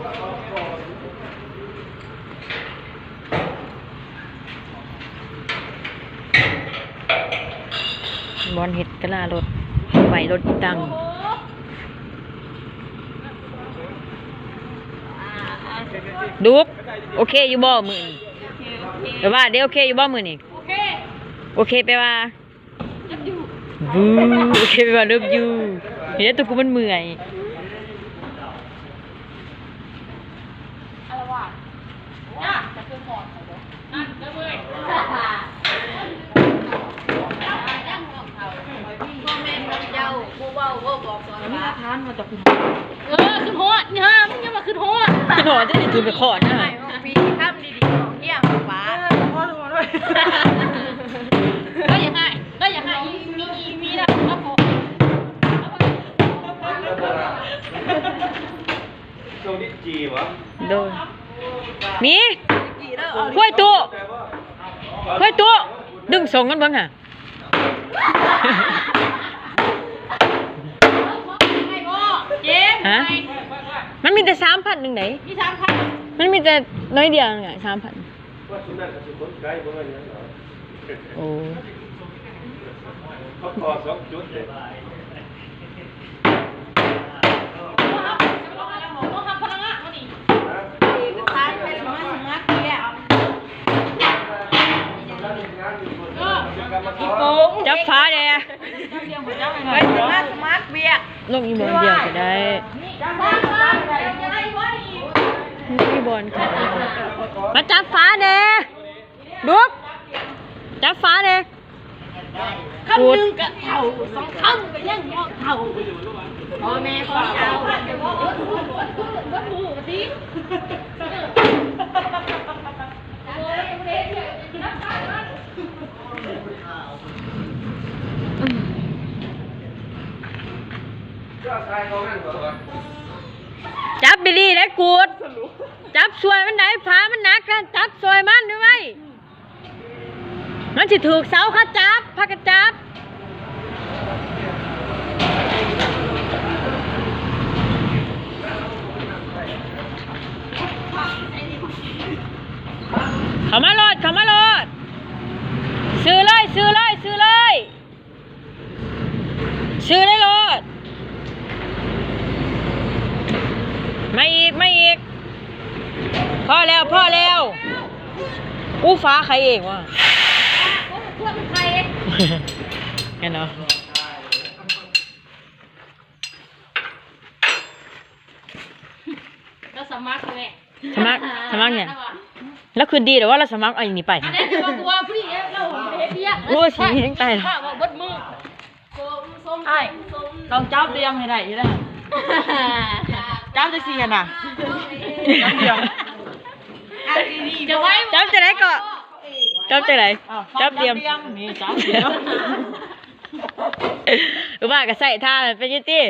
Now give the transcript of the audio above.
ບ່ອນເຮັດກະລາລົດ ໄວ້ລົດອີ່ຕັງ. ດຸກ ໂອເຄຢູ່ບໍ່ມື້ນີ້? ແປວ່າເດ້ ໂອເຄຢູ່ບໍ່ມື້ນີ້? ໂອເຄ ໂອເຄແປວ່າ Love you ບື ໂອເຄແປວ່າ Love you ເຮັດຕົວກູມັນເມື່ອຍ. ອາລະວາດ ຈ້າ ຈະຂຶ້ນຮອດເຂົາບໍ່? ນັ້ນເດີເວີຍ ບໍ່ແມ່ນນຳເຈົ້າ ບໍ່ເວົ້າ ບໍ່ບອກສອນ ມີຫຼັກຖານວ່າຈະຂຶ້ນຮອດ. ເອີ ຂຶ້ນຮອດ ອີຫ່າ ມຶງຍັງວ່າຂຶ້ນຮອດ ຂຶ້ນຮອດຈັ່ງຊິຖືໄປຂອດນະ. ປີຄຳດີໆ ຂອງເຮຍປາ ເອີ ຂໍໂທດດ້ວຍ ເອີ ຢ່າໃຫ້ ເອີ ຢ່າໃຫ້ ມີ ມີ ມີນະ ໂດຍ ມີ ຫ້ວຍຕຸ ຫ້ວຍຕຸ ດຶງສົ່ງກັນເບິ່ງຫາ ເຈມ ຮະ ມັນມີແຕ່ສາມພັນໜຶ່ງໃດ໋ ມີສາມພັນ ມັນມີແຕ່ໜ້ອຍດຽວໜຶ່ງອະ ສາມພັນ. ວ່າຊຸມນັ້ນກໍຊິຄົນໄກບໍ່ແມ່ນຫຍັງດອກ. ໂອ້ ເຂົາຂໍສອງຈຸດເດ້. ເອກະສານໃຜຊິມາສະໝັກແລ້ວ? ຈັບຝາແດ່. ໄປສະໝັກ ສະໝັກວຽກ ລົງອີ່ບ່ອນດຽວກໍໄດ້ ມີບ່ອນເຂົ້າ ມາຈັບຝາແດ່ ດຸກ ຈັບຝາແດ່. ຄຳໜຶ່ງກະເຖົ້າ ສອງຄຳກະຍັງບໍ່ເຖົ້າ ພໍ່ແມ່ຂອງເຈົ້າ ເບິດໝູ່ກະຕິ. ຈັບດີໆ ໄດ້ກູດ ຈັບຊ່ວຍມັນໄດ້ ຝາມັນໜັກນະ ຈັບຊ່ວຍມັນໄວໆ ມັນຊິຖືກເສົາເຂົາຈັບ ພາກັນຈັບ. ເຂົ້າມາໂລດ ເຂົ້າມາໂລດ ຊື້ເລີຍ ຊື້ເລີຍ ຊື້ເລີຍ ຊື້ໄດ້ໂລດ ມາອີກ ມາອີກ ພໍແລ້ວ ພໍແລ້ວ. ອູ້ ຝາໃຜເອງວະ ແມ່ນເນາະ. ລາວສະໝັກແຫຼະ ສະໝັກ ສະໝັກຫຍັງ? ລາວຄືດີແລ້ວວ່າລາວສະໝັກເອົາອັນນີ້ໄປ ອັນນັ້ນຄືວ່າຜົວຜູ້ນີ້ລາວເຮັດວຽກ ໂອ້ຍ ຊິແຮງຕາຍ ເວົ້າເບິດມື້. ອ້າຍ ຕ້ອງຈັບດຽມໃຫ້ໄດ້ຢູ່ເດີ ຈັບຈັ່ງຊີ້ຫັ້ນນະ ຈັບດຽມ ຈັບຈັ່ງໃດເກາະ ຈັບຈັ່ງໃດ ຈັບດຽມ ນີ້ ຈັບດຽມ. ວ່າກະໃສ່ທ່າເປັນຢູ່ຕິ.